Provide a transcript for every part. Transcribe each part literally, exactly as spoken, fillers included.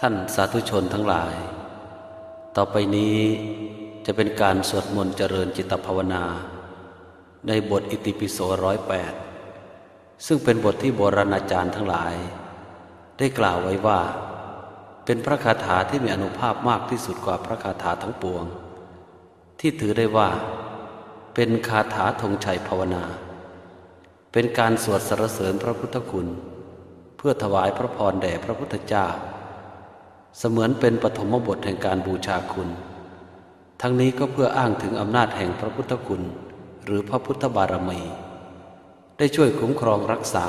ท่านสาธุชนทั้งหลาย ต่อไปนี้จะเป็นการสวดมนต์เจริญจิตภาวนา ในบทอิติปิโสร้อยแปด ซึ่งเป็นบทที่โบราณอาจารย์ทั้งหลาย ได้กล่าวไว้ว่า เป็นพระคาถาที่มีอานุภาพมากที่สุดกว่าพระคาถาทั้งปวง ที่ถือได้ว่า เป็นคาถาธงชัยภาวนา เป็นการสวดสรรเสริญพระพุทธคุณ เพื่อถวายพระพรแด่พระพุทธเจ้า เสมือนเป็นปฐมบทแห่งการบูชาคุณ ทั้งนี้ก็เพื่ออ้างถึงอำนาจแห่งพระพุทธคุณ หรือพระพุทธบารมี ได้ช่วยคุ้มครองรักษา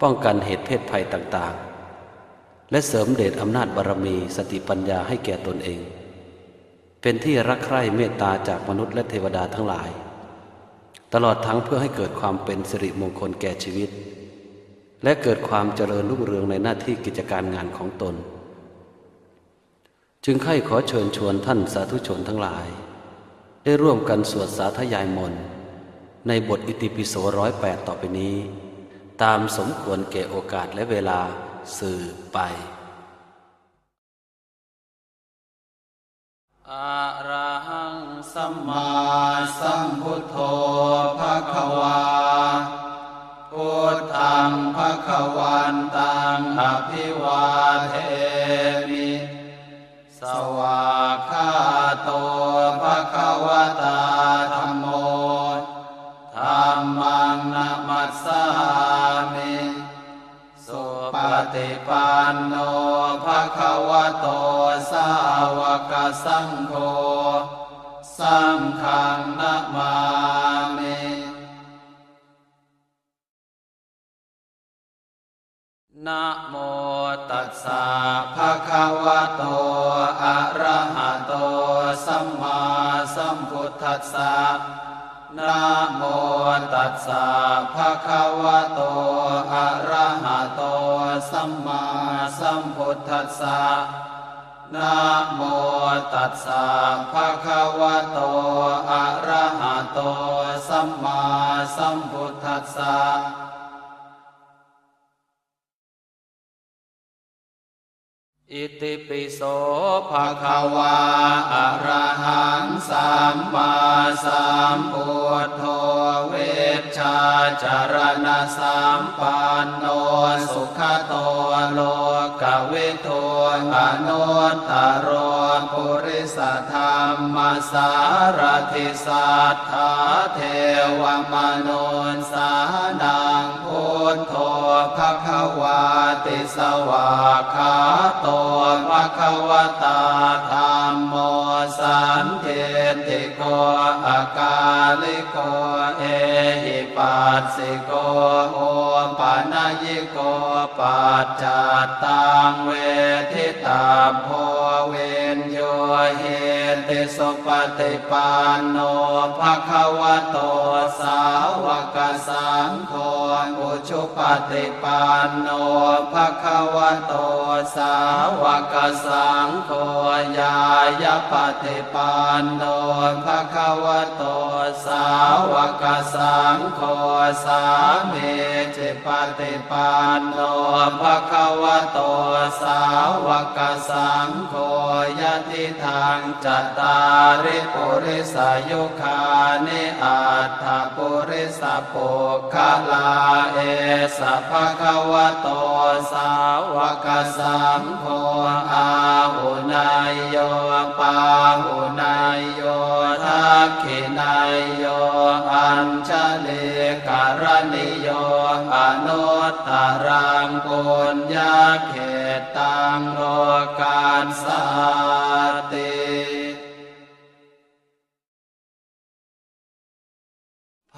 ป้องกันเหตุเพศภัยต่างๆ และเสริมเดชอำนาจบารมีสติปัญญาให้แก่ตนเอง เป็นที่รักใคร่เมตตาจากมนุษย์และเทวดาทั้งหลาย ตลอดทั้งเพื่อให้เกิดความเป็นสิริมงคลแก่ชีวิต และเกิดความเจริญรุ่งเรืองในหน้าที่กิจการงานของตน จึงใคร่ขอเชิญชวนท่านสาธุชนทั้งหลาย ได้ร่วมกันสวดสาธยายมนต์ ในบทอิติปิโสร้อยแปดต่อไปนี้ ตามสมควรแก่โอกาสและเวลาสืบไป Arahaṃ sammāsambuddho bhagavā, buddhaṃ bhagavantaṃ abhivādemi. Svākkhāto bhagavatā dhammo, dhammaṃ namassāmi. Supaṭipanno bhagavato sāvakasaṅgho, saṅghaṃ namāmi. Namo tassa bhagavato arahato sammāsambuddhassa. Namo tassa bhagavato arahato sammāsambuddhassa. Namo tassa bhagavato arahato sammāsambuddhassa. Itipi so bhagavā arahaṃ sammāsambuddho vijjācaraṇasampanno sugato lokavidū anuttaro purisadammasārathi satthā devamanussānaṃ buddho bhagavāti. Svākkhāto bhagavatā dhammo sandiṭṭhiko akāliko ehipassiko opanayiko paccattaṃ veditabbo viññūhīti. Supaṭipanno bhagavato sāvakasaṅgho, ujupaṭipanno bhagavato sāvakasaṅgho, ñāyapaṭipanno bhagavato sāvakasaṅgho, sāmīcipaṭipanno bhagavato sāvakasaṅgho, yadidaṃ cattāri purisayugāni aṭṭha purisapuggalā, esa bhagavato sāvakasaṅgho āhuneyyo pāhuneyyo dakkhiṇeyyo añjalikaraṇīyo anuttaraṃ puññakkhettaṃ lokassāti.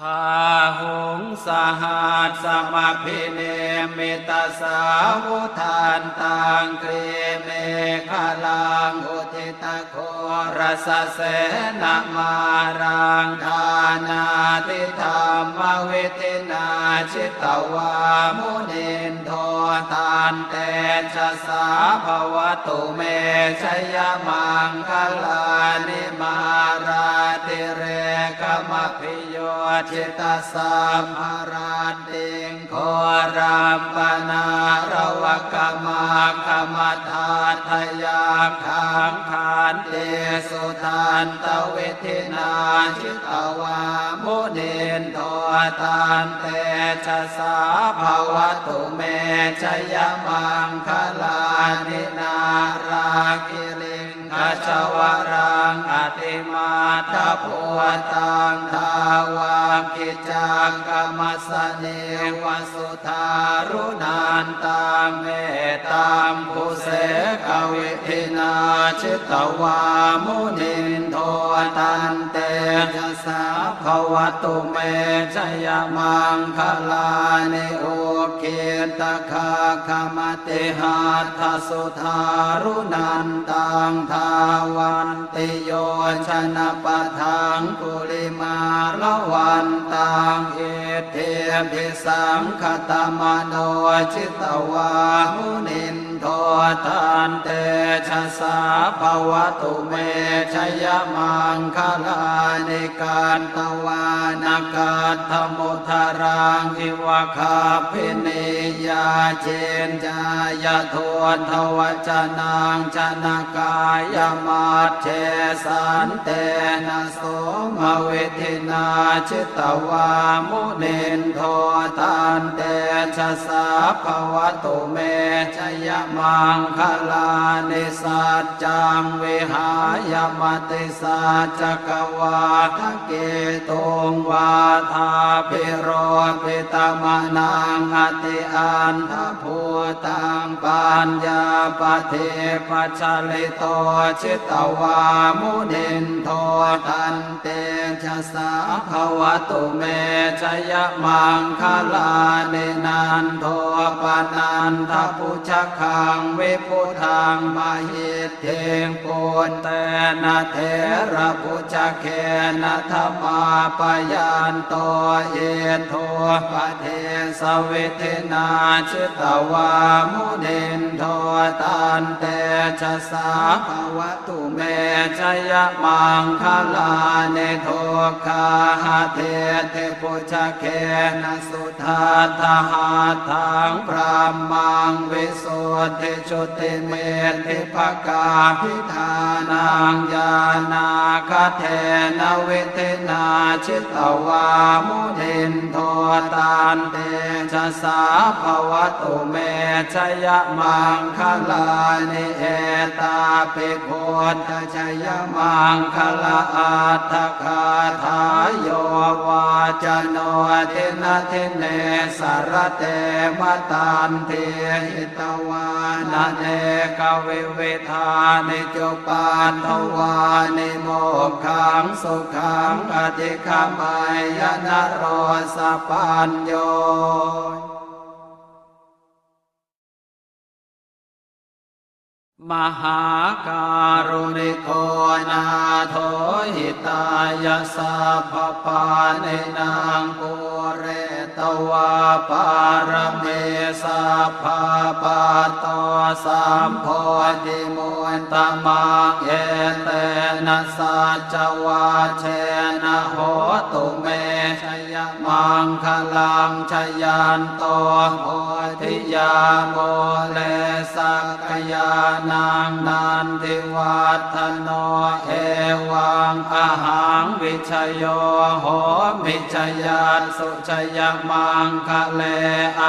Bāhuṃ sahassamabhinimmitasāvudhantaṃ grīmekhalaṃ udita ghorasasenamāraṃ dānādidhammavidhinā jitavā munindo taṃtejasā bhavatu me jayamaṅgalāni. Mārātirekamabhiyu Jitasabbarattiṃ ghorampanāḷavakamakkhamathaddhayakkhaṃ khantīsudantavidhinā jitavā munindo tantejasā bhavatu me jayamaṅgalāni. Nāḷāgiriṃ gajavaraṃ atimattabhūtaṃ dāvaggicakkamasanīva sudāruṇantaṃ mettambusekavidhinā jitavā munindo tantejasā bhavatu me jayamaṅgalāni. Ukkhittakhaggamatihatthasudāruṇantaṃ dhāvantiyojanapathaṅgulimālavantaṃ iddhībhisaṅkhatamano jitavā munindo tantejasā bhavatu me jayamaṅgalāni. Katvāna kaṭṭhamudaraṃ iva gabbhinīyā ciñcāya duṭṭhavacanaṃ janakāyamajjhe santena somavidhinā jitavā munindo tantejasā bhavatu me jayamaṅgalāni. Saccaṃ vihāya matisaccakavādaketuṃ vādābhiropitamanaṃ atiandhabhūtaṃ paññāpadīpajalito jitavā munindo tantejasā bhavatu me jayamaṅgalāni. Nandopanandabhujagaṃ vibudhaṃ mahiddhiṃ puttena therabhujagena damāpayanto iddhūpadesavidhinā jitavā munindo tantejasā bhavatu me jayamaṅgalāni. Duggāhadiṭṭhibhujagena su daṭṭhahatthaṃ brahmaṃ visuddhijutimiddhibakābhidhānaṃ ñāṇāgadena vidhinā jitavā munindo tantejasā bhavatu me jayamaṅgalāni. Etāpi buddhajayamaṅgalaaṭṭhagāthā yo vācano dinadine sarate matandī hitvānanekavividhāni cupaddavāni mokkhaṃ sukhaṃ adhigameyya naro sapañño. Mahākāruṇiko nātho hitāya sabbapāṇinaṃ pūretvā pāramī sabbā patto sambodhimuttamaṃ etena saccavajjena hotu me jayamaṅgalaṃ. Jayanto bodhiyā mūle sakyānaṃ nandivaḍḍhano evaṃ ahaṃ vijayo homi jayassu jayamaṅgale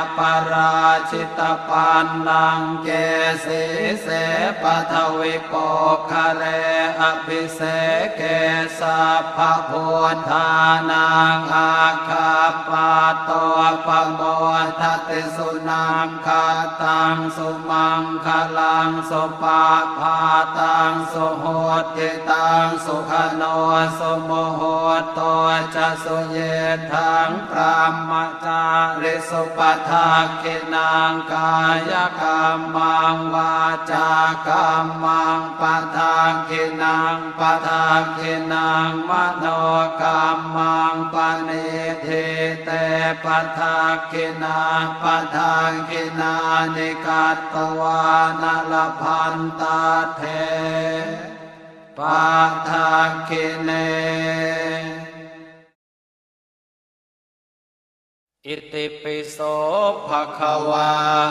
aparājitapallaṅke sīse paṭhavipokkhare abhiseke sabbabuddhānaṃ aggappatto pamodati. Sunakkhattaṃ sumaṅgalaṃ supabhātaṃ suhuṭṭhitaṃ sukhaṇo sumuhutto ca suyiṭṭhaṃ brahmacārisu padakkhiṇaṃ kāyakammaṃ vācākammaṃ padakkhiṇaṃ padakkhiṇaṃ manokammaṃ paṇidhī te padakkhiṇā padakkhiṇāni katvāna labhantatthe padakkhiṇe. Itipi so bhagavā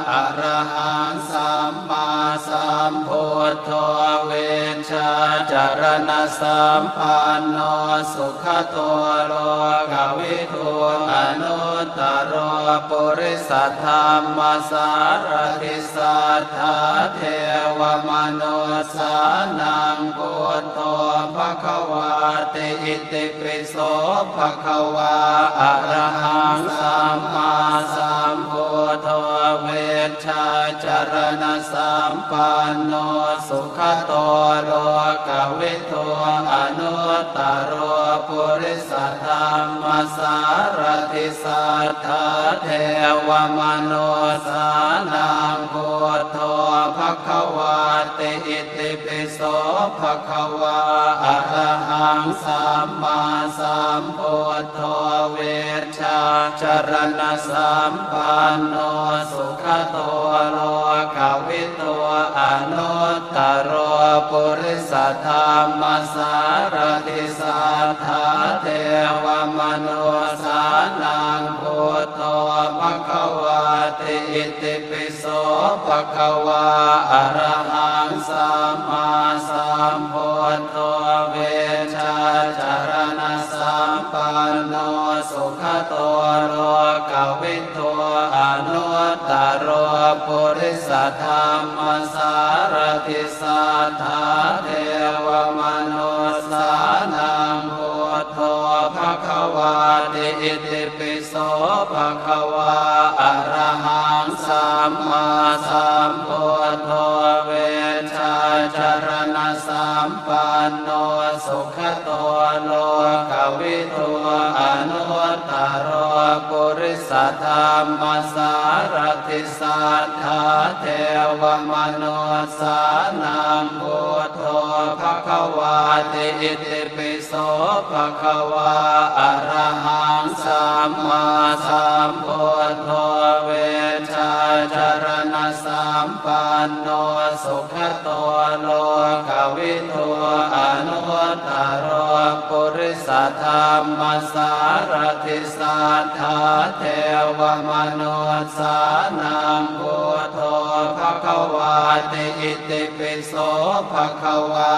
arahaṃ sammāsambuddho vijjācaraṇasampanno sugato lokavidū anuttaro purisadammasārathi satthā devamanussānaṃ buddho bhagavāti. Itipi so bhagavā arahaṃ sammāsambuddho vijjācaraṇasampanno sugato lokavidū anuttaro purisadammasārathi satthā devamanussānaṃ buddho bhagavāti. Itipi so bhagavā arahaṃ sammāsambuddho vijjācaraṇasampanno sugato lokavidū anuttaro purisadammasārathi satthā devamanussānaṃ buddho bhagavāti. Itipi so bhagavā arahaṃ sammāsambuddho vijjācaraṇasampanno sugato lokavidū anuttaro purisadammasārathi satthā devamanussānaṃ buddho bhagavāti. Itipi so bhagavā arahaṃ sammāsambuddho vijjācaraṇasampanno sugato lokavidū anuttaro purisadammasārathi satthā devamanussānaṃ buddho bhagavāti. Itipi so bhagavā arahaṃ sammāsambuddho vijjācaraṇasampanno sugato lokavidū anuttaro purisadammasārathi satthā devamanussānaṃ buddho bhagavāti. Itipi so bhagavā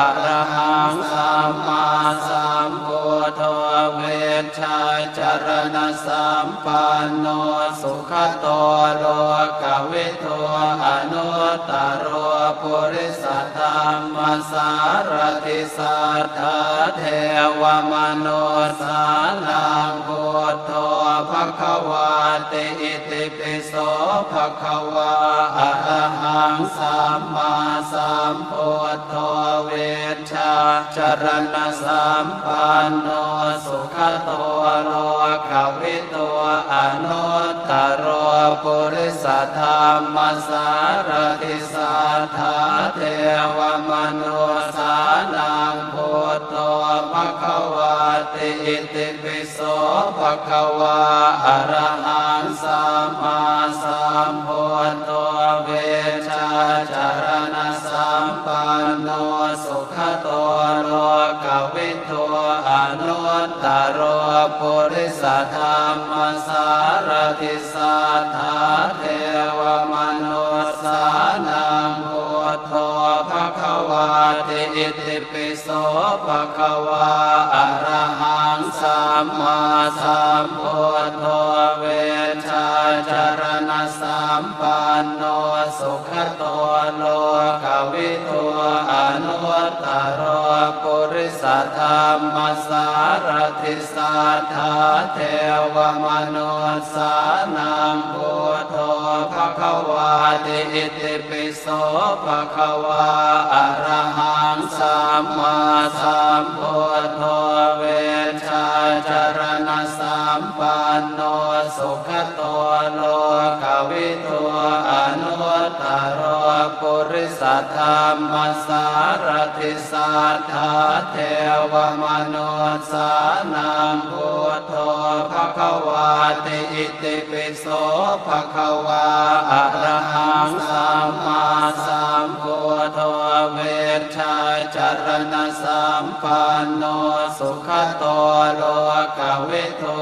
arahaṃ sammāsambuddho vijjācaraṇasampanno sugato lokavidū anuttaro purisadammasārathi satthā devamanussānaṃ buddho bhagavāti. Itipi so bhagavā arahaṃ sammāsambuddho vijjācaraṇasampanno sugato lokavidū anuttaro purisadammasārathi satthā devamanussānaṃ buddho bhagavāti. Itipi so bhagavā arahaṃ sammāsambuddho vijjācaraṇasampanno sugato lokavidū anuttaro purisadammasārathi satthā devamanussānaṃ buddho bhagavāti. Itipi so bhagavā arahaṃ sammāsambuddho vijjācaraṇasampanno sugato lokavidū anuttaro purisadammasārathi satthā devamanussānaṃ buddho bhagavāti. Itipi so bhagavā arahaṃ sammāsambuddho vijjācaraṇasampanno sugato lokavidū anuttaro purisadammasārathi satthā devamanussānaṃ buddho bhagavāti. Itipi so bhagavā arahaṃ sammāsambuddho vijjācaraṇasampanno janasampanno sugato lokavidū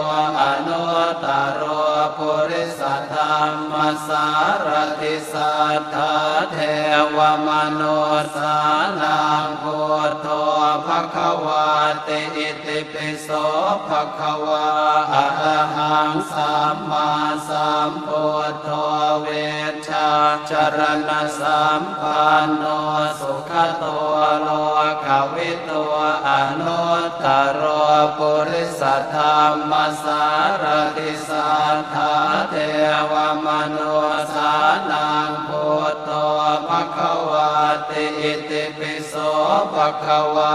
anuttaro purisadammasārathi satthā devamanussānaṃ buddho bhagavāti. Itipi so bhagavā arahaṃ sammāsambuddho vijjācaraṇasampanno sugato lokavidū anuttaro purisadammasārathi satthā devamanussānaṃ buddho bhagavāti. Itipi so bhagavā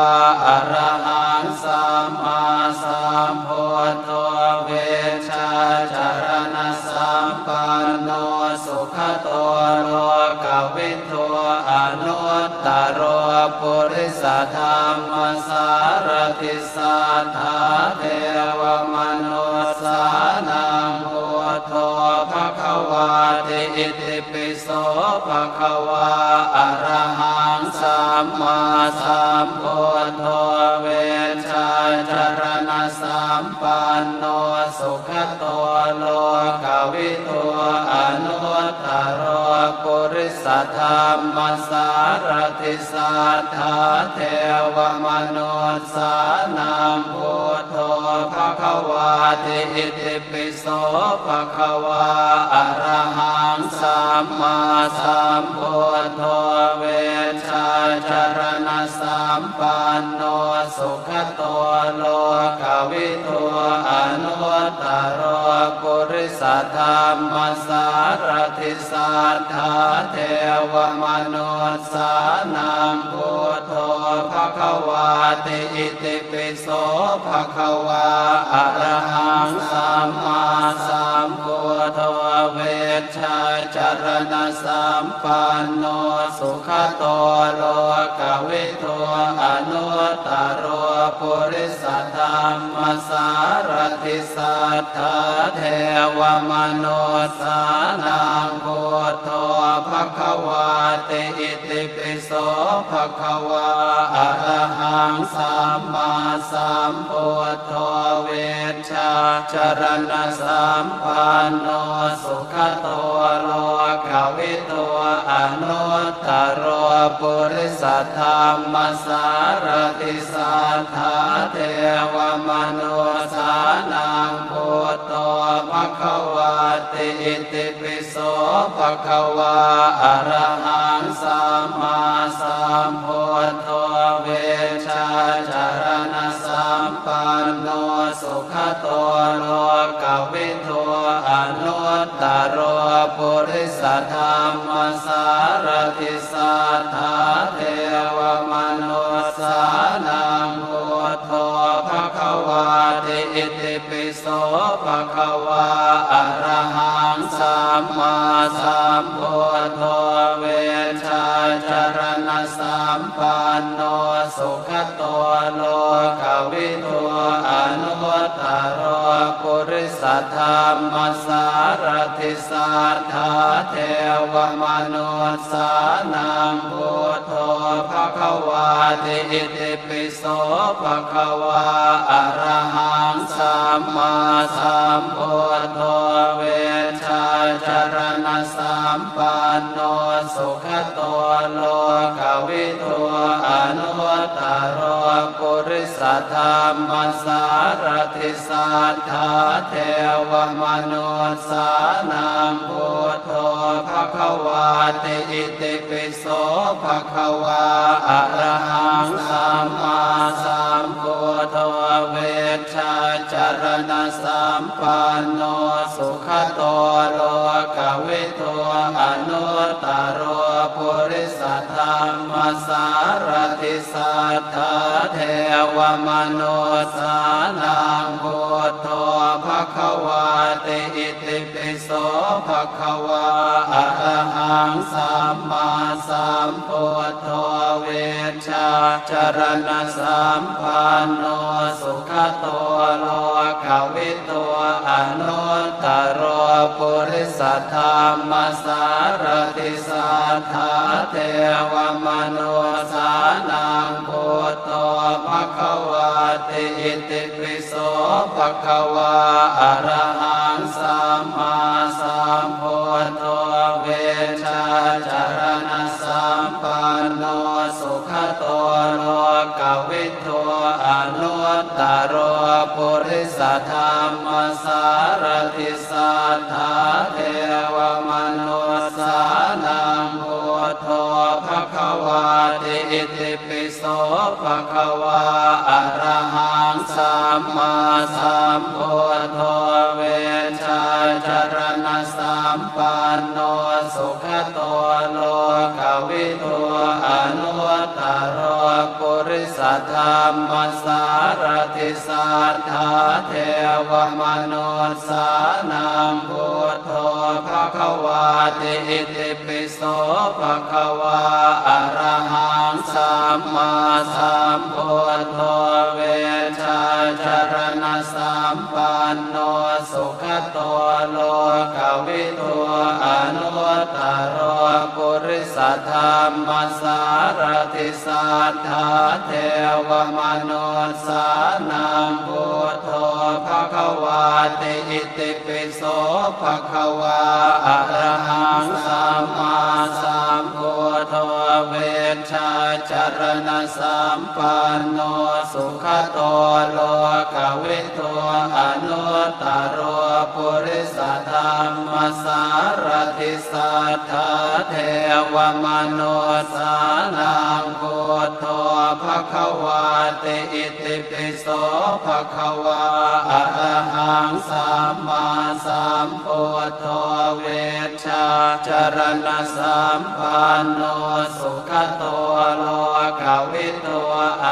arahaṃ sammāsambuddho vijjācaraṇasampanno sugato lokavidū anuttaro purisadammasārathi satthā devamanussānaṃ buddho bhagavāti. Itipi so bhagavā arahaṃ sammāsambuddho vijjācaraṇasampanno sugato lokavidū anuttaro purisadammasārathi satthā devamanussānaṃ buddho bhagavāti. Itipi so bhagavā arahaṃ sammāsambuddho vijjācaraṇasampanno sugato lokavidū anuttaro purisadammasārathi satthā devamanussānaṃ buddho bhagavāti. Itipi so bhagavā arahaṃ sammāsambuddho vijjācaraṇasampanno sugato lokavidū anuttaro purisadammasārathi satthā devamanussānaṃ buddho bhagavāti. Itipi so bhagavā arahaṃ sammāsambuddho vijjācaraṇasampanno sugato lokavidū anuttaro purisadammasārathi satthā devamanussānaṃ buddho bhagavāti. Itipi so bhagavā arahaṃ sammāsambuddho vijjācaraṇasampanno sugato lokavidū anuttaro purisadammasārathi satthā devamanussānaṃ buddho bhagavāti. Itipi so bhagavā arahaṃ sammāsambuddho vijjācaraṇasampanno sugato lokavidū anuttaro purisadammasārathi satthā devamanussānaṃ buddho bhagavāti. Itipi so bhagavā arahaṃ sammāsambuddho vijjācaraṇasampanno sugato lokavidū anuttaro purisadammasārathi satthā devamanussānaṃ buddho bhagavāti. Itipi so bhagavā arahaṃ sammāsambuddho vijjācaraṇasampanno sugato lokavidū anuttaro purisadammasārathi satthā devamanussānaṃ buddho bhagavāti. Itipi so bhagavā arahaṃ sammāsambuddho vijjācaraṇasampanno sugato lokavidū anuttaro purisadammasārathi satthā devamanussānaṃ bhagavā arahaṃ sammāsambuddho vijjācaraṇasampanno sugato lokavidū anuttaro purisadammasārathi satthā devamanussānaṃ buddho bhagavāti. Itipi so bhagavā arahaṃ sammāsambuddho vijjācaraṇasampanno sugato lokavidū anuttaro purisadammasārathi satthā devamanussānaṃ buddho bhagavāti. Itipi so bhagavā arahaṃ sammāsambuddho vijjācaraṇasampanno sugato lokavidū anuttaro purisadammasārathi satthā devamanussānaṃ buddho bhagavāti. Itipi so bhagavā arahaṃ sammāsambuddho vijjācaraṇasampanno sugato lokavidū anuttaro purisadammasārathi satthā devamanussānaṃ buddho bhagavāti. Itipi so bhagavā arahaṃ sammāsambuddho vijjācaraṇasampanno sugato lokavidū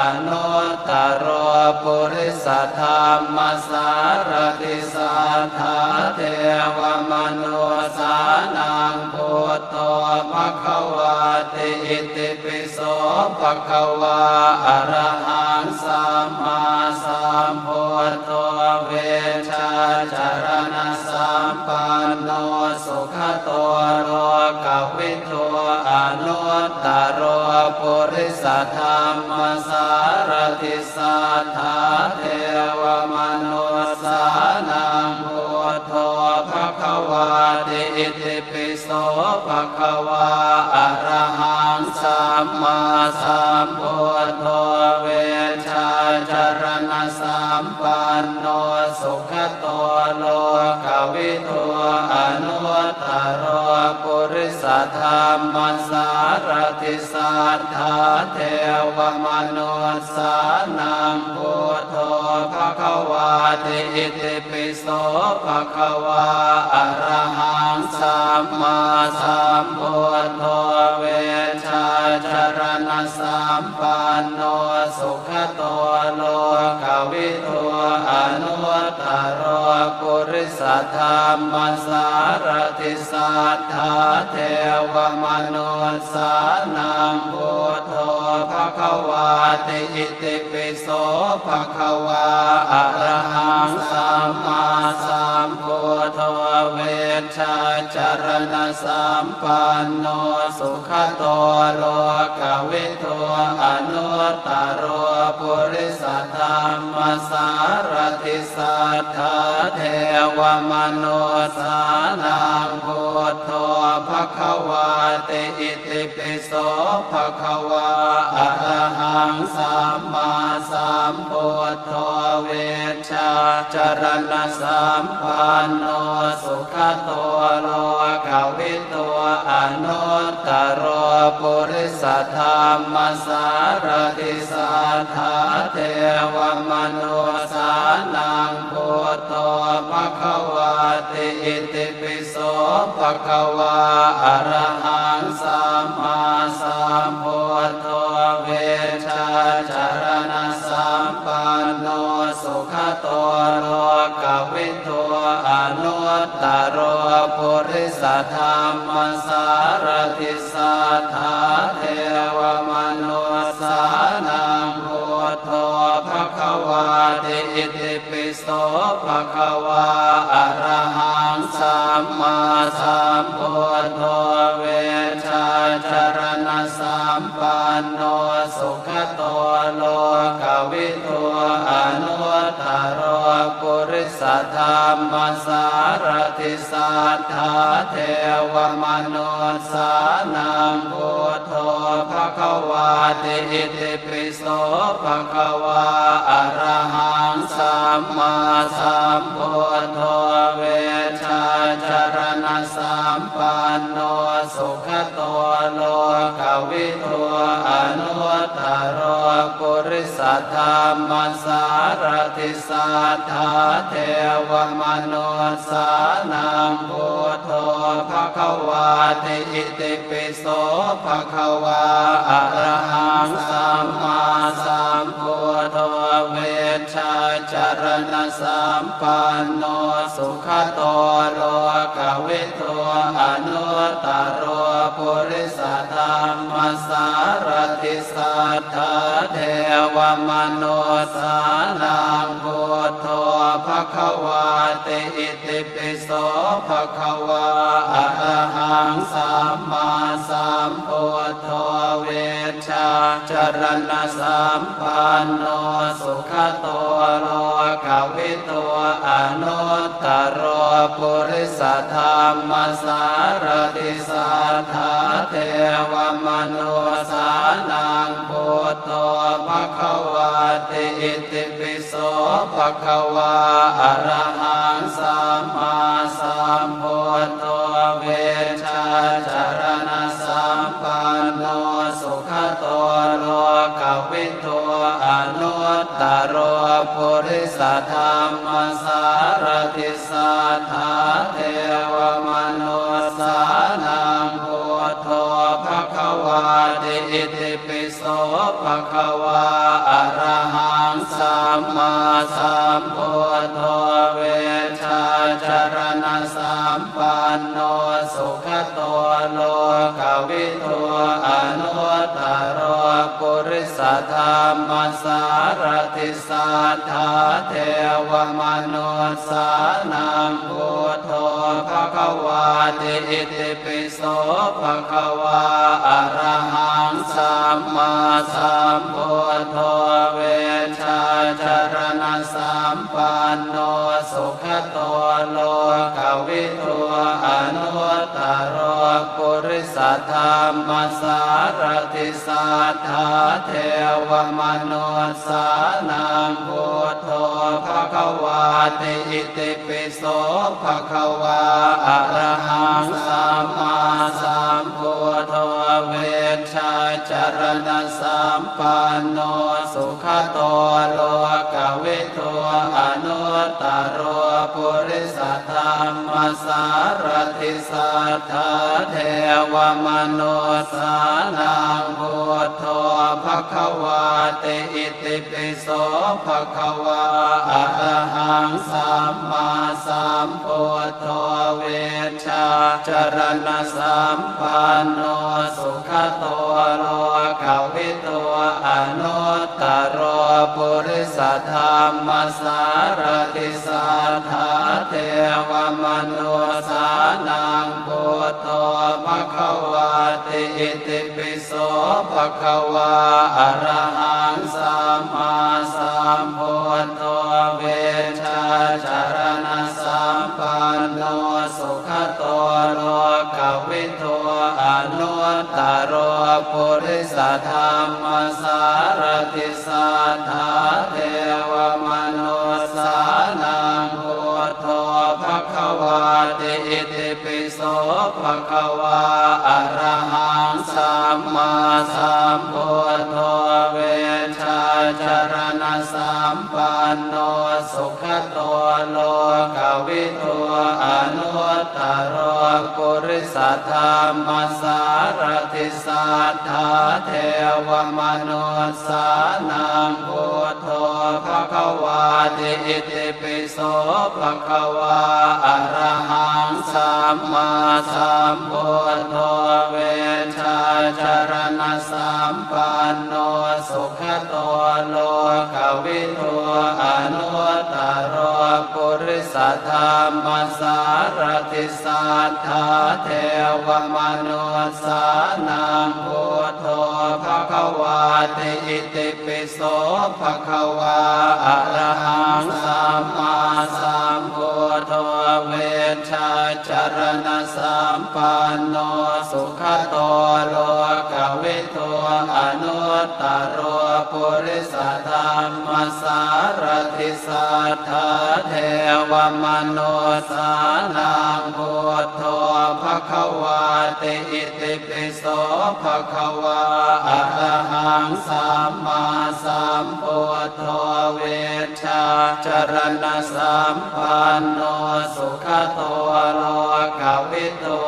anuttaro purisadammasārathi satthā devamanussānaṃ buddho bhagavāti. Itipi so bhagavā arahaṃ sammāsambuddho vijjācaraṇasampanno sugato lokavidū anuttaro purisadammasārathi satthā devamanussānaṃ buddho bhagavāti. Itipi so bhagavā arahaṃ sammāsambuddho vijjācaraṇasampanno sugato lokavidū anuttaro purisadammasārathi satthā devamanussānaṃ buddho bhagavāti. Itipi so bhagavā arahaṃ sammāsambuddho vijjācaraṇasampanno sugato lokavidū anuttaro purisadammasārathi satthā devamanussānaṃ buddho bhagavāti. Itipi so bhagavā arahaṃ sammāsambuddho vijjācaraṇasampanno sugato lokavidū anuttaro purisadammasārathi satthā devamanussānaṃ buddho bhagavāti. Itipi so bhagavā arahaṃ sammāsambuddho vijjācaraṇasampanno sugato lokavidū anuttaro purisadammasārathi satthā devamanussānaṃ buddho bhagavāti. Itipi so bhagavā arahaṃ sammāsambuddho vijjācaraṇasampanno sugato lokavidū anuttaro purisadammasārathi satthā devamanussānaṃ buddho bhagavāti. Itipi so bhagavā arahaṃ sammāsambuddho vijjācaraṇasampanno sugato lokavidū anuttaro puri saddhammasārathi satthā devamanussānaṃ buddho bhagavāti. Itipi so bhagavā arahaṃ sammāsambuddho vijjācaraṇasampanno sugato lokavidū anuttaro purisadammasārathi satthā devamanussānaṃ buddho bhagavāti. Itipi so bhagavā arahaṃ sammāsambuddho vijjācaraṇasampanno sugato lokavidū anuttaro purisadammasārathi satthā devamanussānaṃ buddho bhagavāti. Itipi so bhagavā arahaṃ sammāsambuddho vijjācaraṇasampanno sugato lokavidū anuttaro purisadammasārathi satthā devamanussānaṃ buddho bhagavāti. Itipi so bhagavā arahaṃ sammāsambuddho vijjācaraṇasampanno sugato lokavidū anuttaro purisadammasārathi satthā devamanussānaṃ buddho bhagavāti. Itipi so bhagavā arahaṃ sammāsambuddho vijjācaraṇasampanno sugato lokavidū anuttaro purisadammasārathi satthā devamanussānaṃ buddho bhagavāti. Itipi so bhagavā arahaṃ sammāsambuddho vijjācaraṇasampanno sugato lokavidū anuttaro purisadammasārathi satthā devamanussānaṃ buddho bhagavāti. Itipi so bhagavā arahaṃ sammāsambuddho vijjācaraṇasampanno sugato lokavidū anuttaro purisadammasārathi satthā devamanussānaṃ buddho bhagavāti. Itipi so bhagavā arahaṃ sammāsambuddho vijjācaraṇasampanno sugato lokavidū anuttaro purisadammasārathi satthā devamanussānaṃ buddho bhagavāti. Itipi so bhagavā arahaṃ sammāsambuddho vijjācaraṇasampanno sugato lokavidū anuttaro purisadammasārathi satthā devamanussānaṃ buddho bhagavāti. Itipi so bhagavā arahaṃ sammāsambuddho vijjācaraṇasampanno sugato lokavidū anuttaro purisadammasārathi satthā devamanussānaṃ buddho bhagavāti. Itipi so bhagavā arahaṃ sammāsambuddho vijjācaraṇasampanno sugato lokavidū anuttaro purisadammasārathi satthā devamanussānaṃ buddho bhagavāti. Itipi so bhagavā arahaṃ sammāsam panno sugato lokavidū anuttaro purisadammasārathi satthā devamanussānaṃ buddho bhagavāti. Itipi so bhagavā arahaṃ sammāsambuddho vij jācaraṇasampanno sugato lokavidū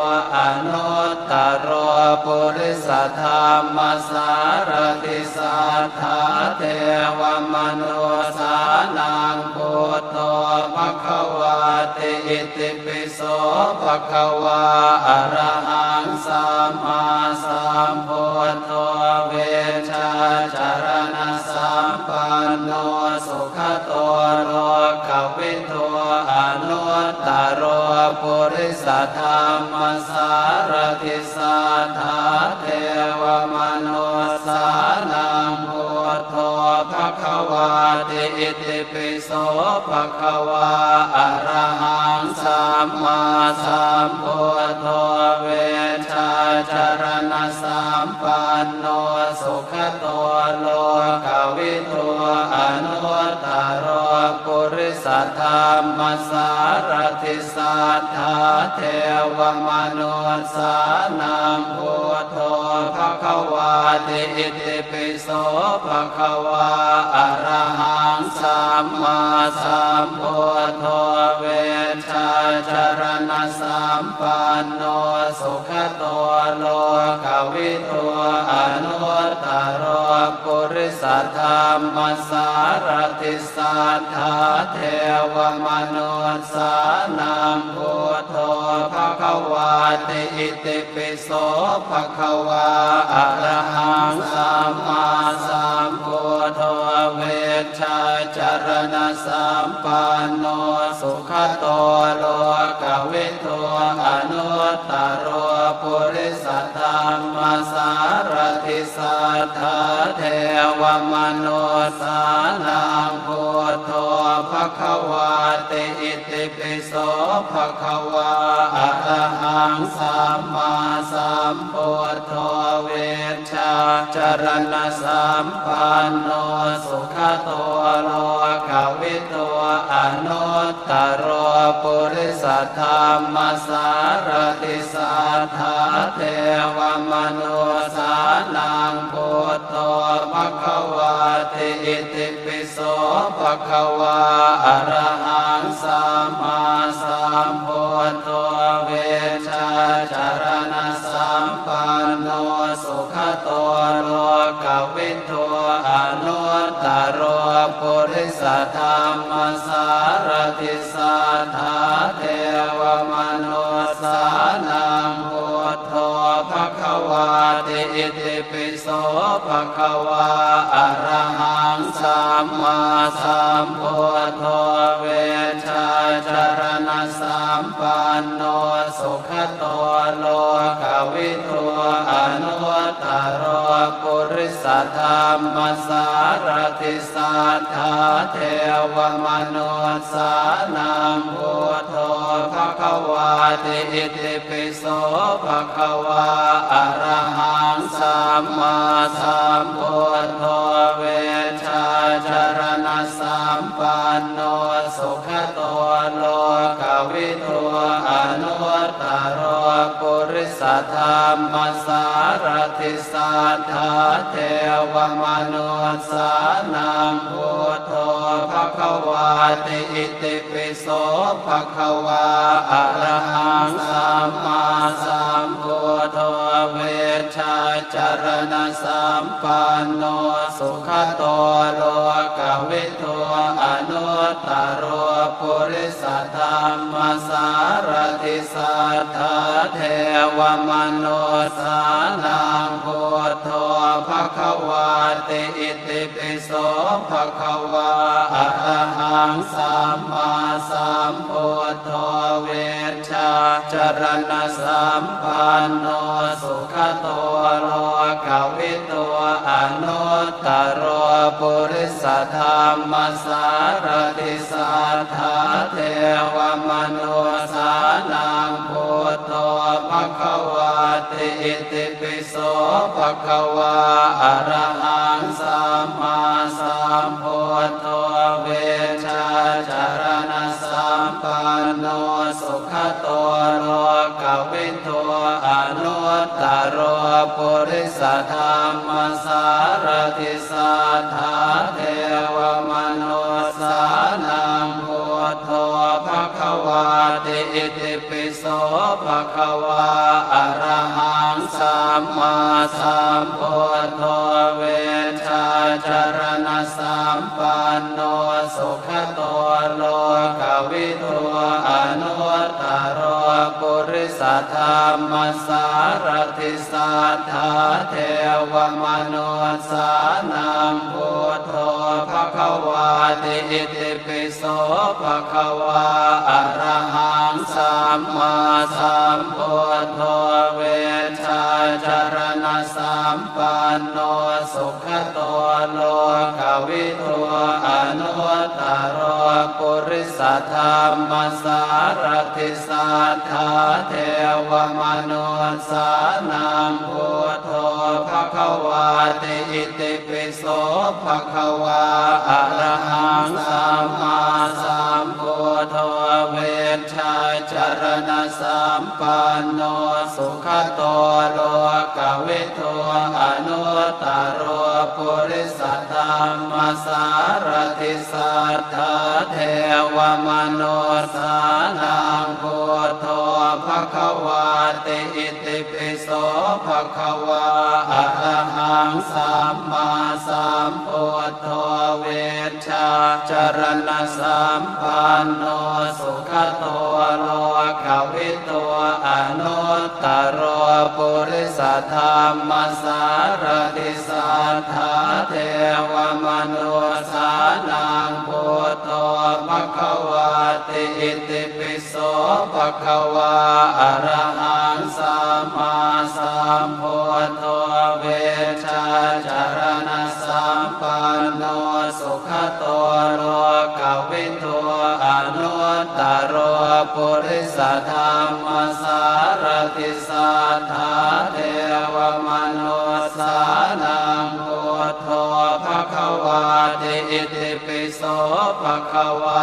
anuttaro purisadammasārathi satthā devamanussānaṃ buddho bhagavāti. Itipi so bhagavā arahaṃ sammāsambuddho vijjācaraṇasampanno sugato lokavidū anuttaro purisadammasārathi satthā devamanussānaṃ buddho bhagavāti. Itipi so bhagavā arahaṃ sammāsambuddho vijjācaraṇasampanno sugato lokavidū anuttaro purisadammasārathi satthā devamanussānaṃ buddho bhagavāti. Itipi so bhagavā arahaṃ sammāsambuddho vijjācaraṇasampanno sugato lokavidū anuttaro purisadammasārathi satthā devamanussānaṃ buddho bhagavāti. Itipi so bhagavā arahaṃ sammāsambuddho vijjācaraṇasampanno sugato lokavidū anuttaro purisadammasārathi satthā devamanussānaṃ buddho bhagavāti. Itipi so bhagavā arahaṃ sammāsambuddho vijjācaraṇasampanno sugato lokavidū anuttaro purisadammasārathi satthā devamanussānaṃ buddho bhagavāti. Itipi so bhagavā arahaṃ sammāsambuddho vijjācaraṇasampanno sugato lokavidū anuttaro purisadammasārathi satthā devamanussānaṃ buddho bhagavāti. Itipi so bhagavā arahaṃ sammāsambuddho vijjācaraṇasampanno sugato lokavidū anuttaro purisadammasārathi satthā devamanussānaṃ buddho bhagavāti. Itipi so bhagavā arahaṃ sammāsambuddho vijjācaraṇasampanno sugato lokavidū anuttaro purisadammasārathi satthā devamanussānaṃ buddho bhagavāti. Itipi so bhagavā arahaṃ sammāsambuddho vijjācaraṇasampanno sugato lokavidū anuttaro purisadammasārathi satthā devamanussānaṃ buddho bhagavāti. Itipi so bhagavā arahaṃ sammāsambuddho vijjācaraṇasampanno sugato lokavidū anuttaro purisadammasārathi satthā devamanussānaṃ buddho bhagavāti. Itipi so bhagavā arahaṃ sammāsambuddho vijjācaraṇasampanno sugato lokavidū anuttaro purisadammasārathi satthā devamanussānaṃ buddho bhagavāti. Itipi so bhagavā arahaṃ sammāsambuddho vijjācaraṇasampanno sugato lokavidū anuttaro purisadammasārathi satthā devamanussānaṃ buddho bhagavāti. Itipi so bhagavā arahaṃ sammāsambuddho vijjācaraṇasampanno sugato lokavidū anuttaro purisadammasārathi satthā devamanussānaṃ buddho bhagavāti. Itipi so bhagavā arahaṃ sammāsambuddho vijjācaraṇasampanno sugato lokavidū anuttaro purisadammasārathi satthā devamanussānaṃ buddho bhagavāti. Itipi so bhagavā arahaṃ sammāsambuddho vijjācaraṇasampanno sugato lokavidū anuttaro purisadammasārathi satthā devamanussānaṃ buddho bhagavāti. Itipi so bhagavā arahaṃ sammāsambuddho vijjācaraṇasampanno sugato lokavidū anuttaro purisadammasārathi satthā devamanussānaṃ buddho bhagavāti. Itipi so bhagavā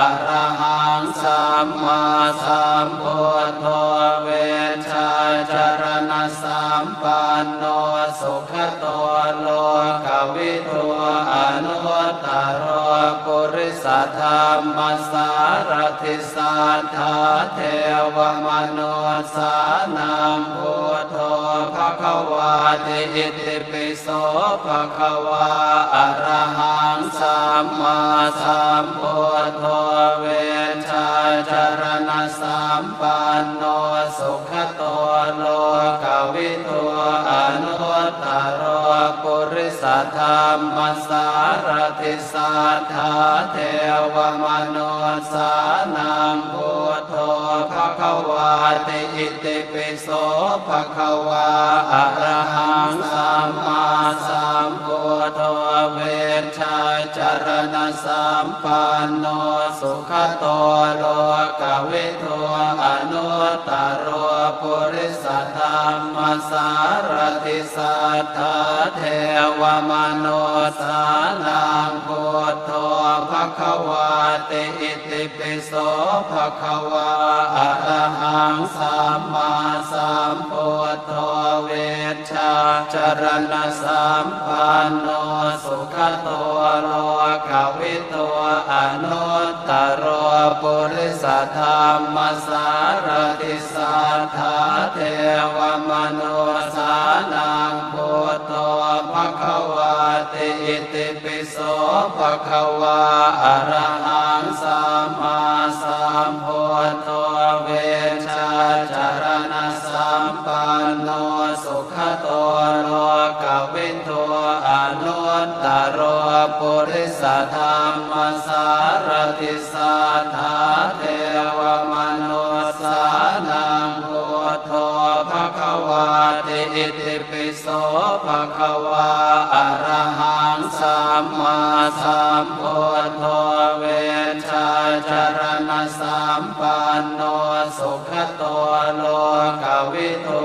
arahaṃ sammāsambuddho vijjācaraṇasampanno sugato lokavidū anuttaro purisadammasārathi satthā devamanussānaṃ buddho bhagavāti. Itipi so bhagavā arahaṃ sammāsambuddho vijjācaraṇasampanno sugato lokavidū anuttaro purisadammasārathi satthā devamanussānaṃ buddho bhagavāti. Itipi so bhagavā arahaṃ sammāsambuddho vijjācaraṇasampanno sugato lokavidū anuttaro purisadammasārathi satthā devamanussānaṃ buddho bhagavāti. Itipi so bhagavā arahaṃ sammāsambuddho vijjācaraṇasampanno sugato lokavidū anuttaro purisadammasārathi satthā devamanussānaṃ buddho bhagavāti. Itipi so bhagavā arahaṃ sammāsambuddho vijjācaraṇasampanno sugato lokavidū anuttaro purisadammasārathi satthā devamanussānaṃ buddho bhagavāti. Itipi so bhagavā arahaṃ sammā sambuddho vijjācaraṇasampanno sugato lokavidū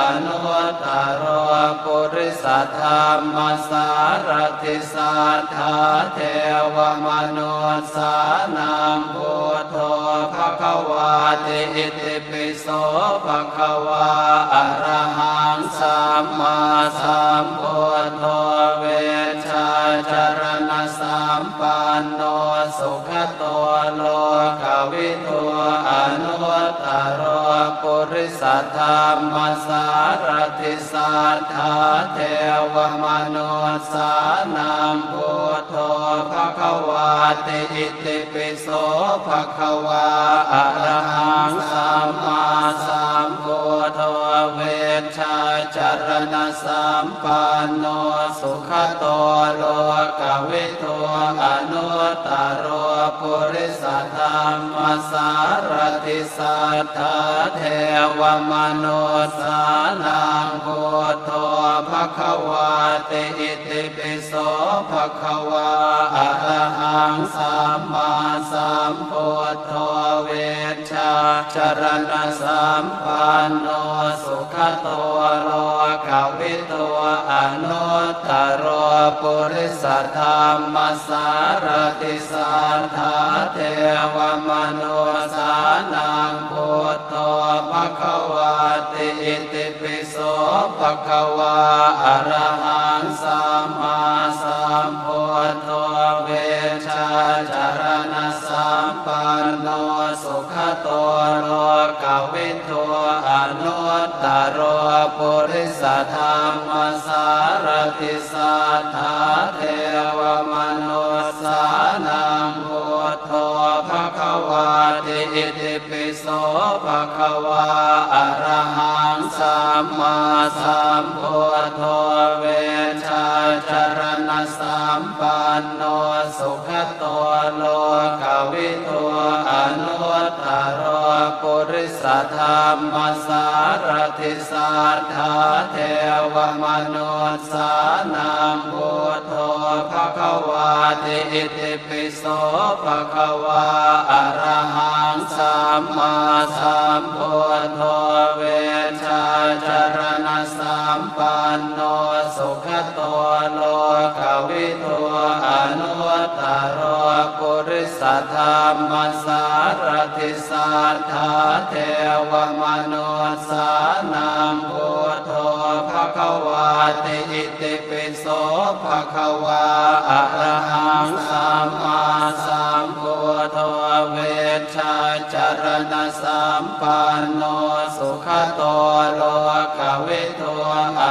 anuttaro purisadammasārathi satthā devamanussānaṃ buddho bhagavāti. Itipi so bhagavā arahaṃ sammāsambuddho vijjācaraṇasampanno sugato lokavidū anuttaro purisadammasārathi satthā devamanussānaṃ buddho bhagavāti. Itipi so bhagavā arahaṃ sammāsambuddho vijjācaraṇasampanno sugato lokavidū anuttaro purisadammasārathi satthā devamanussānaṃ buddho bhagavāti. Itipi so bhagavā arahaṃ sammāsambuddho vijjācaraṇasampanno sugato lokavidū anuttaro purisadammasārathi satthā devamanussānaṃ buddho bhagavāti. Itipi so bhagavā arahaṃ sammāsambuddho vijjācaraṇasampanno sugato lokavidū anuttaro purisadammasārathi satthā devamanussānaṃ buddho bhagavāti. Itipi so bhagavā arahaṃ sammāsambuddho vijjācaraṇasampanno sugato lokavidū anuttaro purisadammasārathi satthā devamanussānaṃ buddho bhagavāti. Itipi so bhagavā arahaṃ sammāsambuddho vijjācaraṇasampanno sugato lokavidū anuttaro purisadammasārathi satthā devamanussānaṃ buddho bhagavāti. Itipi so bhagavā arahaṃ sammāsambuddho vijjācaraṇasampanno sugato lokavidū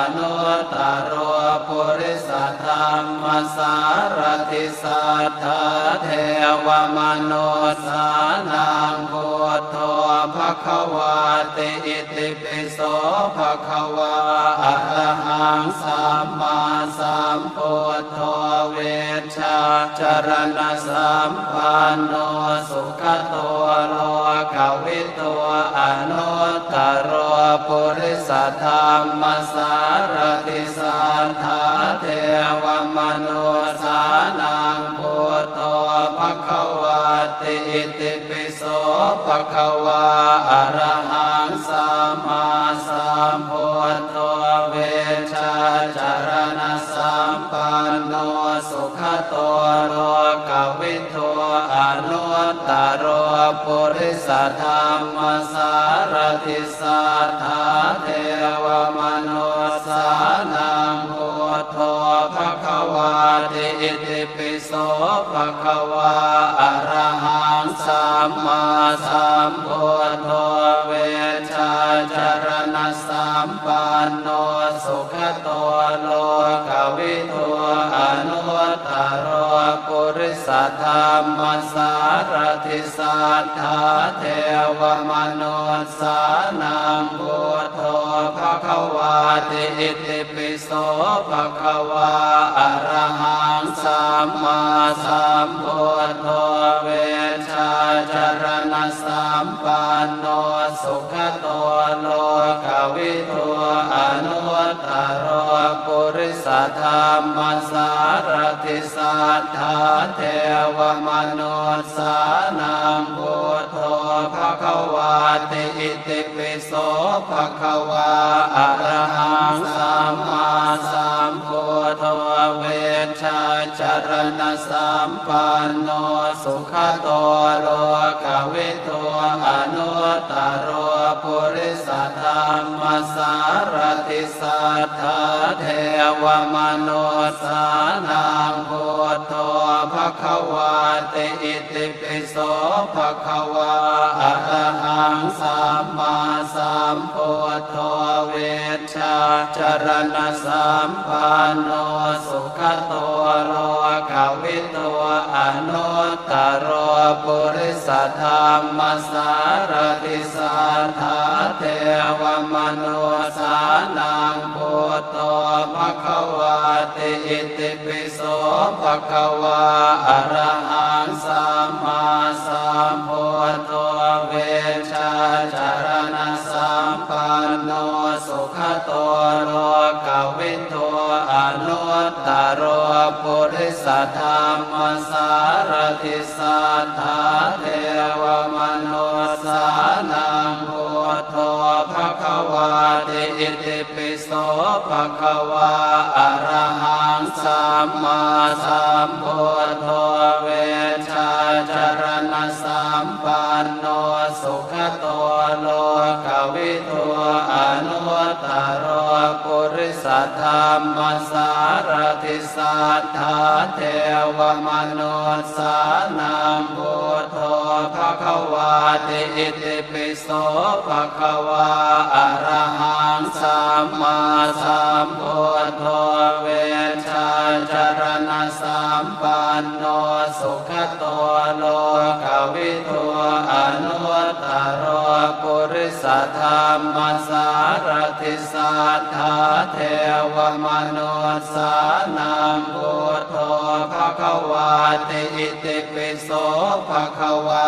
anuttaro purisadammasārathi satthā devamanussānaṃ buddho bhagavāti. Itipi so bhagavā arahaṃ sammāsambuddho vijjācaraṇasampanno sugato lokavidū anuttaro purisadammasārathi satthā devamanussānaṃ buddho bhagavāti. Itipi so bhagavā arahaṃ sammāsambuddho vijjācaraṇasampanno sugato lokavidū anuttaro purisadammasārathi satthā devamanussānaṃ buddho bhagavāti. Itipi so bhagavā arahaṃ sammāsambuddho vijjācaraṇasampanno sugato lokavidū anuttaro purisadammasārathi satthā devamanussānaṃ buddho bhagavāti. Itipi so bhagavā arahaṃ sammāsambuddho vijjācaraṇasampanno sugato lokavidū anuttaro purisadammasārathi satthā devamanussānaṃ buddho bhagavāti. Itipi so bhagavā arahaṃ sammāsambuddho vijjācaraṇasampanno sugato lokavidū anuttaro purisadammasārathi satthā devamanussānaṃ buddho bhagavāti. Itipi so bhagavā arahaṃ sammāsambuddho vijjācaraṇasampanno sugato lokavidū anuttaro purisadammasārathi satthā devamanussānaṃ buddho bhagavāti. Itipi so bhagavā arahaṃ sammāsambuddho vijjācaraṇasampanno sugato lokavidū anuttaro purisadammasārathi satthā devamanussānaṃ buddho bhagavāti. Itipi so bhagavā arahaṃ sammāsambuddho vijjācaraṇasampanno sugato lokavidū anuttaro purisadammasārathi satthā devamanussānaṃ buddho bhagavāti. Itipi so bhagavā arahaṃ sammāsambuddho vijjācaraṇasampanno sugato lokavidū anuttaro purisadammasārathi satthā devamanussānaṃ buddho bhagavāti. Itipi so bhagavā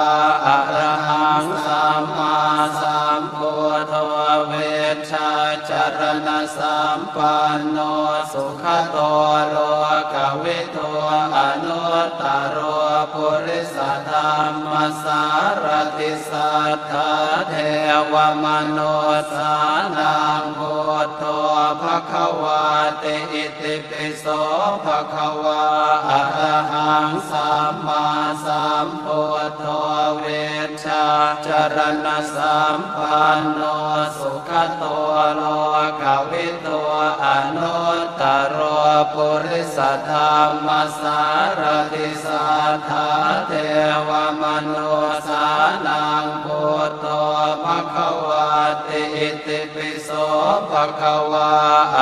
arahaṃ sammāsambuddho vijjācaraṇasampanno sugato lokavidū anuttaro purisadammasārathi satthā devamanussānaṃ buddho bhagavāti. Itipi so bhagavā arahaṃ sammāsambuddho vijjācaraṇasampanno sugato lokavidū anuttaro purisadammasārathi satthā devamanussānaṃ buddho bhagavāti. Itipi so bhagavā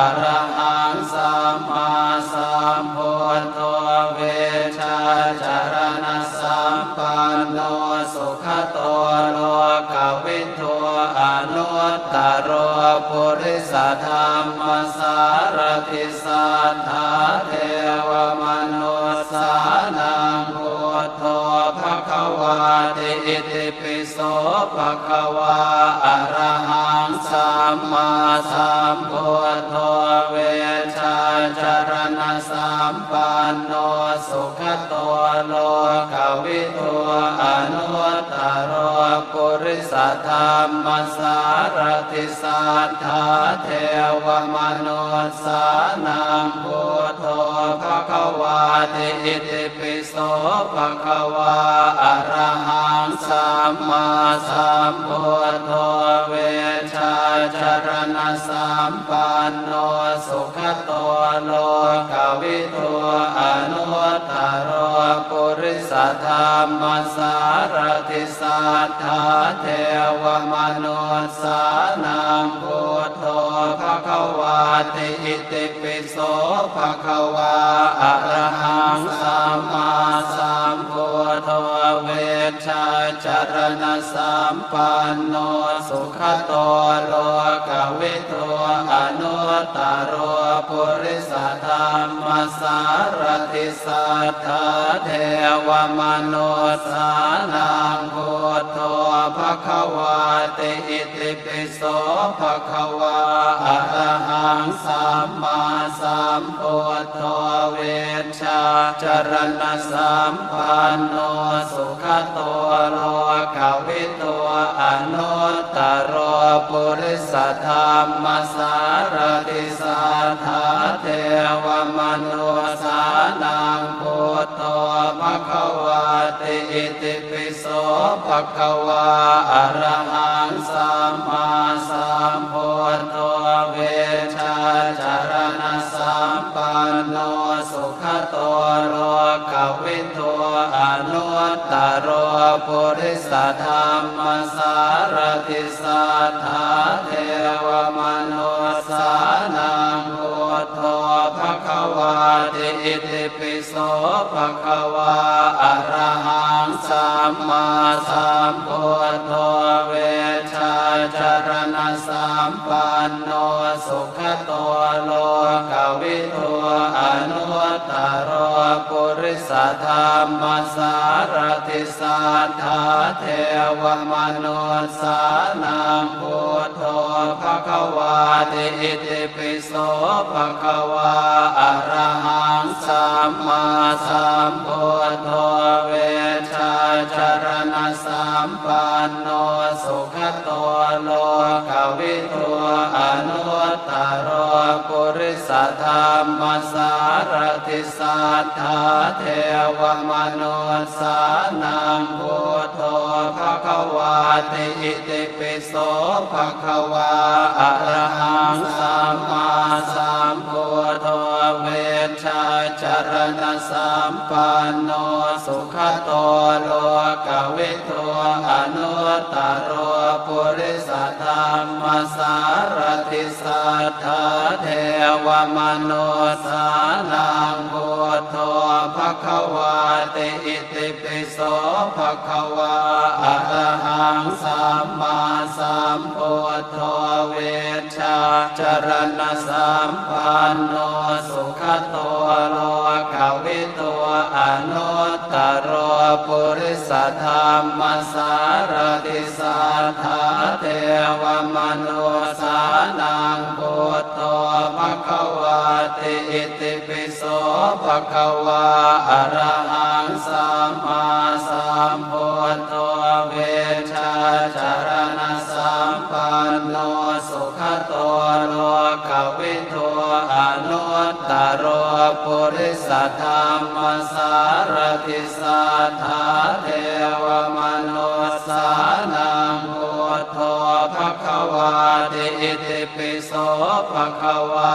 arahaṃ sammāsambuddho vijjācaraṇasampanno sugato lokavidū anuttaro purisadammasārathi satthā devamanussānaṃ buddho bhagavāti. Itipi so bhagavā arahaṃ sammāsambuddho vijjācaraṇasampanno sugato lokavidū anuttaro purisadammasārathi satthā devamanussānaṃ buddho bhagavāti. Itipi so bhagavā arahaṃ sammāsambuddho vijjācaraṇasampanno sugato lokavidū anuttaro purisadammasārathi satthā devamanussānaṃ buddho bhagavāti. Itipi so bhagavā arahaṃ sammāsambuddho vijjā vijjācaraṇasampanno sugato lokavidū anuttaro purisadammasārathi satthā devamanussānaṃ buddho bhagavāti. Itipi so bhagavā arahaṃ sammāsambuddho vijjācaraṇasampanno sugato lokavidū anuttaro purisadammasārathi satthā devamanussānaṃ buddho bhagavāti. Itipi so bhagavā arahaṃ sammāsambuddho vijjācaraṇasampanno sugato lokavidū anuttaro purisadammasārathi satthā devamanussānaṃ buddho bhagavāti. Itipi so bhagavā arahaṃ sammāsambuddho vijjācaraṇasampanno sugato lokavidū anuttaro purisadammasārathi satthā devamanussānaṃ buddho bhagavāti. Itipi so bhagavā arahaṃ sammāsambuddho vijjācaraṇasampanno sugato lokavidū anuttaro purisadammasārathi satthā devamanussānaṃ buddho bhagavāti. Itipi so bhagavā arahaṃ sammāsambuddho vijjācaraṇasampanno sugato lokavidū anuttaro purisadammasārathi satthā devamanussānaṃ buddho bhagavāti. Itipi so bhagavā arahaṃ sammāsambuddho vijjācaraṇasampanno sugato lokavidū anuttaro purisadammasārathi satthā devamanussānaṃ buddho bhagavāti. Itipi so bhagavā arahaṃ sammāsambuddho vijjācaraṇasampanno sugato lokavidū anuttaro purisadammasārathi satthā devamanussānaṃ buddho bhagavāti. Itipi so bhagavā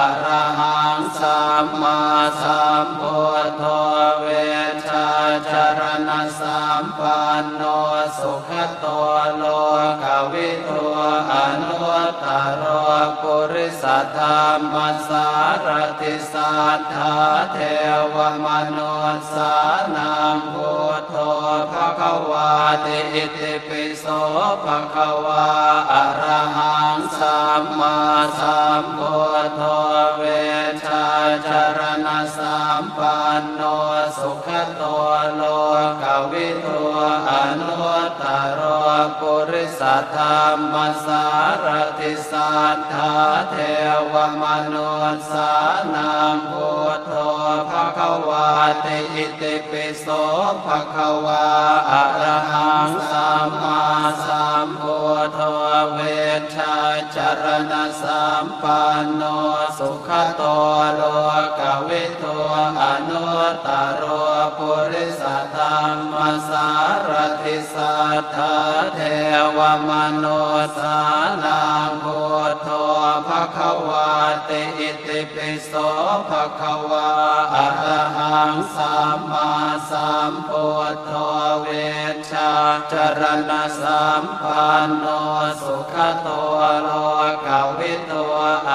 arahaṃ sammāsambuddho vijjācaraṇasampanno sugato lokavidū anuttaro purisadammasārathi satthā devamanussānaṃ buddho bhagavāti. Itipi so bhagavā arahaṃ sammāsambuddho vijjācaraṇasampanno sugato lokavidū anuttaro purisadammasārathi satthā devamanussānaṃ buddho bhagavāti. Itipi so bhagavā arahaṃ sammāsambuddho vijjācaraṇasampanno sugato lokavidū anuttaro purisadammasārathi satthā devamanussānaṃ buddho bhagavāti. Itipi so bhagavā arahaṃ sammāsambuddho vijjācaraṇasampanno sugato lokavidū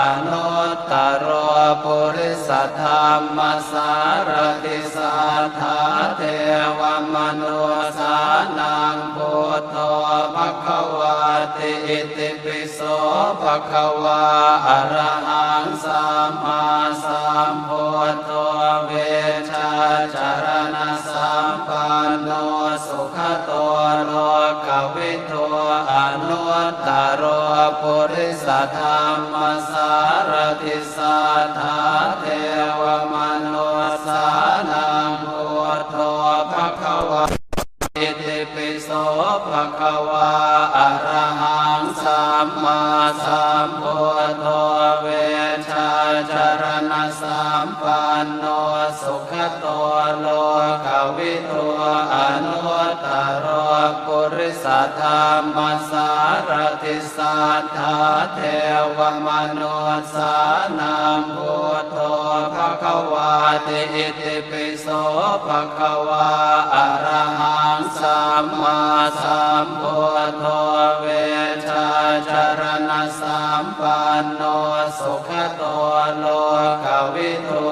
anuttaro purisadammasārathi satthā devamanussānaṃ buddho bhagavāti. Itipi so bhagavā arahaṃ sammāsambuddho vijjācaraṇasampanno sugato lokavidū anuttaro purisadammasārathi satthā devamanussānaṃ buddho bhagavā. Itipi so bhagavā arahaṃ sammāsambuddho vijjācaraṇasampanno sugato lokavidū anuttaro purisadammasārathi satthā devamanussānaṃ buddho bhagavāti. Itipi so bhagavā arahaṃ sammāsambuddho vijjācaraṇasampanno sugato lokavidū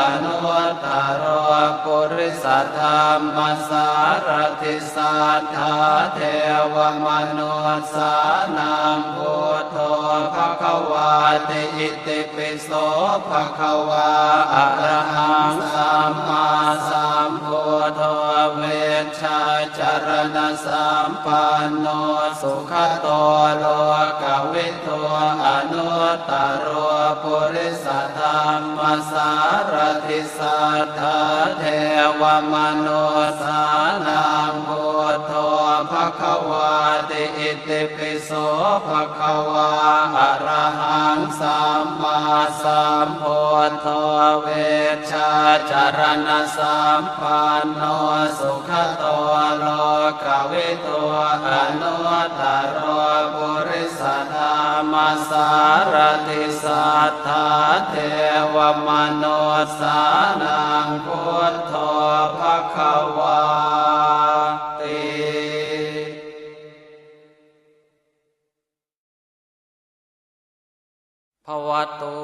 anuttaro purisadammasārathi satthā devamanussānaṃ buddho bhagavāti. Itipi so bhagavā arahaṃ sammāsambuddho vijjācaraṇasampanno sugato lokavidū anuttaro purisadammasārathi satthā devamanussānaṃ buddho bhagavāti. Itipi so bhagavā arahaṃ sammāsambuddho vijjācaraṇasampanno sugato lokavidū anuttaro purisadammasārathi satthā devamanussānaṃ buddho bhagavāti. Bhavatu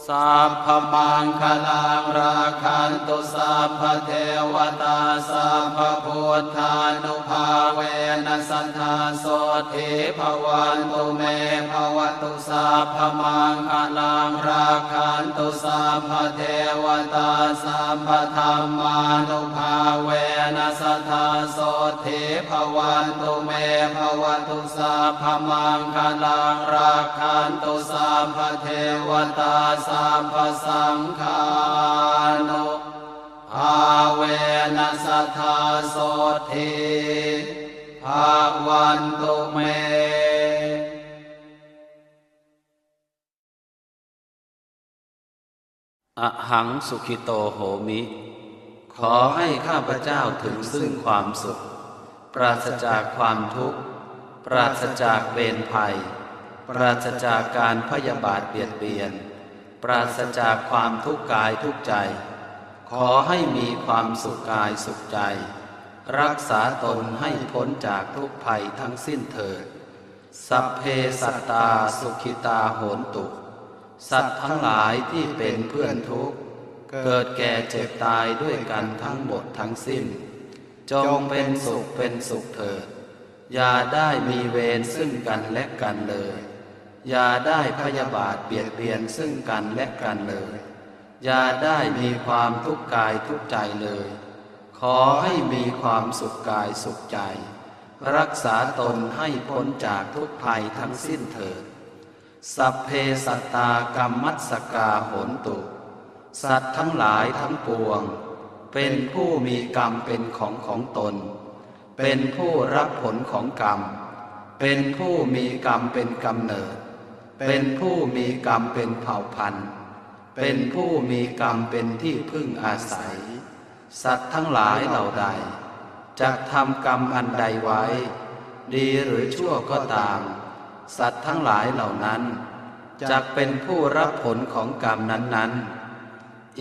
sabbamaṅgalaṃ, rakkhantu sabbadevatā, sabbabuddhānubhāvena sadā sotthī bhavantu me. Bhavatu sabbamaṅgalaṃ, rakkhantu sabbadevatā, sabbadhammānubhāvena sadā sotthī bhavantu me. Bhavatu sabbamaṅgalaṃ, rakkhantu sabbadevatā, sabbasaṅghānubhāvena sadā sotthī bhavantu me. Ahaṃ sukhito homi. ขอให้ข้าพเจ้าถึงซึ่งความสุข ปราศจากความทุกข์ ปราศจากเวรภัย ปราศจากการพยาบาทเบียดเบียน ปราศจากความทุกข์กายทุกข์ใจ ขอให้มีความสุขกายสุขใจ รักษาตนให้พ้นจากทุกข์ภัยทั้งสิ้นเถิด Sabbe sattā sukhitā hontu. สัตว์ทั้งหลายที่เป็นเพื่อนทุกข์ เกิดแก่เจ็บตายด้วยกันทั้งหมดทั้งสิ้น จงเป็นสุขเป็นสุขเถิด อย่าได้มีเวรซึ่งกันและกันเลย อย่าได้พยาบาทเบียดเบียนซึ่งกันและกันเลย อย่าได้มีความทุกข์กายทุกข์ใจเลย ขอให้มีความสุขกายสุขใจ รักษาตนให้พ้นจากทุกข์ภัยทั้งสิ้นเถิด Sabbe sattā kammassakā hontu. สัตว์ทั้งหลายทั้งปวง เป็นผู้มีกรรมเป็นของของตน เป็นผู้รับผลของกรรม เป็นผู้มีกรรมเป็นกำเนิด เป็นผู้มีกรรมเป็นเผ่าพันธุ์ เป็นผู้มีกรรมเป็นที่พึ่งอาศัย สัตว์ทั้งหลายเหล่าใด จักทำกรรมอันใดไว้ ดีหรือชั่วก็ตาม สัตว์ทั้งหลายเหล่านั้น จักเป็นผู้รับผลของกรรมนั้นๆ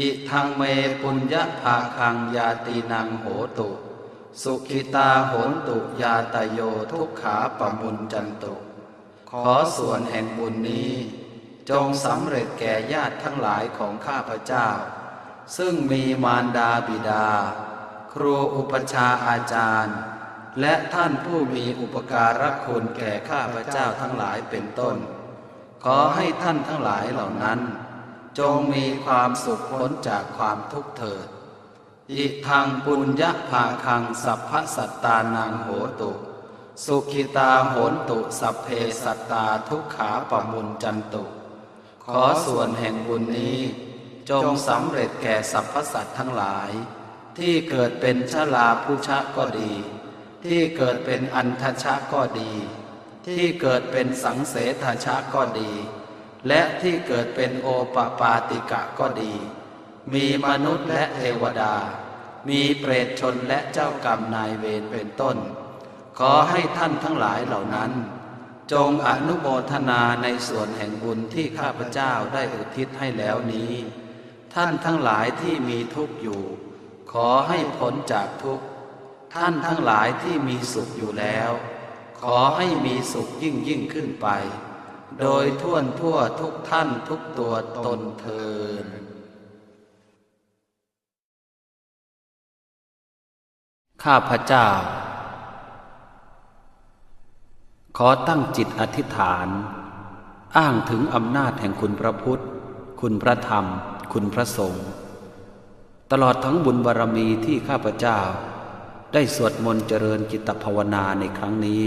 Idaṃ me puññabhāgaṃ ñātīnaṃ hotu, sukhitā hontu ñātayo dukkhā pamuñcantu. ขอส่วนแห่งบุญนี้ จงสำเร็จแก่ญาติทั้งหลายของข้าพเจ้า ซึ่งมีมารดาบิดา ครูอุปัชฌาย์อาจารย์ และท่านผู้มีอุปการะคุณแก่ข้าพเจ้าทั้งหลายเป็นต้น ขอให้ท่านทั้งหลายเหล่านั้น จงมีความสุขพ้นจากความทุกข์เถิด Idaṃ puññabhāgaṃ sabbasattānaṃ hotu, sukhitā hontu sabbe sattā dukkhā pamuñcantu. ขอส่วนแห่งบุญนี้ จงสำเร็จแก่สรรพสัตว์ทั้งหลาย ที่เกิดเป็นชราพุชะก็ดี ที่เกิดเป็นอัณฑชะก็ดี ที่เกิดเป็นสังเสทชะก็ดี และที่เกิดเป็นโอปปาติกะก็ดี มีมนุษย์และเทวดา มีเปรตชนและเจ้ากรรมนายเวรเป็นต้น ขอให้ท่านทั้งหลายเหล่านั้น จงอนุโมทนาในส่วนแห่งบุญที่ข้าพเจ้าได้อุทิศให้แล้วนี้ ท่านทั้งหลายที่มีทุกข์อยู่ ขอให้พ้นจากทุกข์ ท่านทั้งหลายที่มีสุขอยู่แล้ว ขอให้มีสุขยิ่งยิ่งขึ้นไป โดยทั่วทั่วทุกท่านทุกตัวตนเทอญ ข้าพเจ้า ขอตั้งจิตอธิษฐาน อ้างถึงอำนาจแห่งคุณพระพุทธ คุณพระธรรม คุณพระสงฆ์ ตลอดทั้งบุญบารมีที่ข้าพเจ้า ได้สวดมนต์เจริญจิตภาวนาในครั้งนี้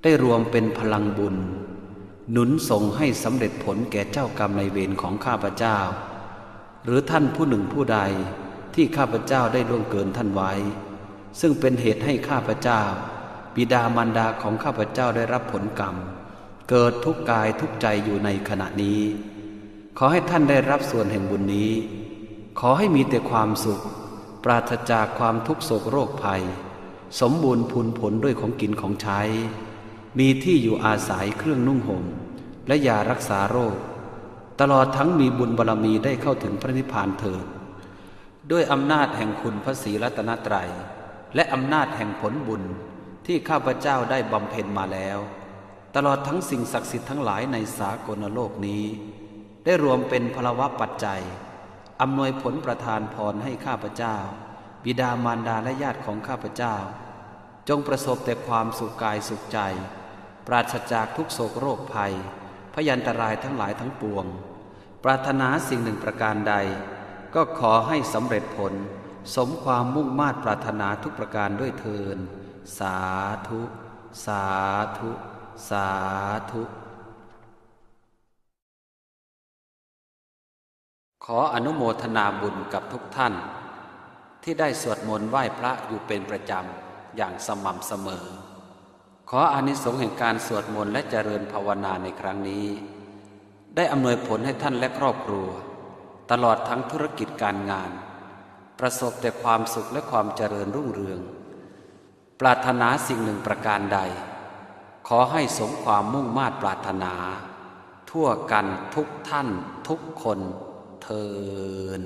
ได้รวมเป็นพลังบุญ หนุนส่งให้สำเร็จผลแก่เจ้ากรรมนายเวรของข้าพเจ้า หรือท่านผู้หนึ่งผู้ใดที่ข้าพเจ้าได้ล่วงเกินท่านไว้ ซึ่งเป็นเหตุให้ข้าพเจ้า บิดามารดาของข้าพเจ้าได้รับผลกรรม เกิดทุกข์กายทุกข์ใจอยู่ในขณะนี้ ขอให้ท่านได้รับส่วนแห่งบุญนี้ ขอให้มีแต่ความสุข ปราศจากความทุกข์โศกโรคภัย สมบูรณ์พูนผลด้วยของกินของใช้ มีที่อยู่อาศัยเครื่องนุ่งห่ม และยารักษาโรค ตลอดทั้งมีบุญบารมีได้เข้าถึงพระนิพพานเถิด ด้วยอำนาจแห่งคุณพระศรีรัตนตรัย และอำนาจแห่งผลบุญที่ข้าพเจ้าได้บำเพ็ญมาแล้ว ตลอดทั้งสิ่งศักดิ์สิทธิ์ทั้งหลายในสากลโลกนี้ ได้รวมเป็นพลวปัจจัย อำนวยผลประทานพรให้ข้าพเจ้า บิดามารดาและญาติของข้าพเจ้า จงประสบแต่ความสุขกายสุขใจ ปราศจากทุกข์โศกโรคภัย พยันตรายทั้งหลายทั้งปวง ปรารถนาสิ่งหนึ่งประการใด ก็ขอให้สำเร็จผล สมความมุ่งมาดปรารถนาทุกประการด้วยเทอญ สาธุ สาธุ สาธุ ขออนุโมทนาบุญกับทุกท่าน ที่ได้สวดมนต์ไหว้พระอยู่เป็นประจำอย่างสม่ำเสมอ ขออานิสงส์แห่งการสวดมนต์และเจริญภาวนาในครั้งนี้ ได้อำนวยผลให้ท่านและครอบครัว ตลอดทั้งธุรกิจการงาน ประสบแต่ความสุขและความเจริญรุ่งเรือง ปรารถนาสิ่งหนึ่งประการใด ขอให้สมความมุ่งมาดปรารถนา ทั่วกันทุกท่านทุกคนเทอญ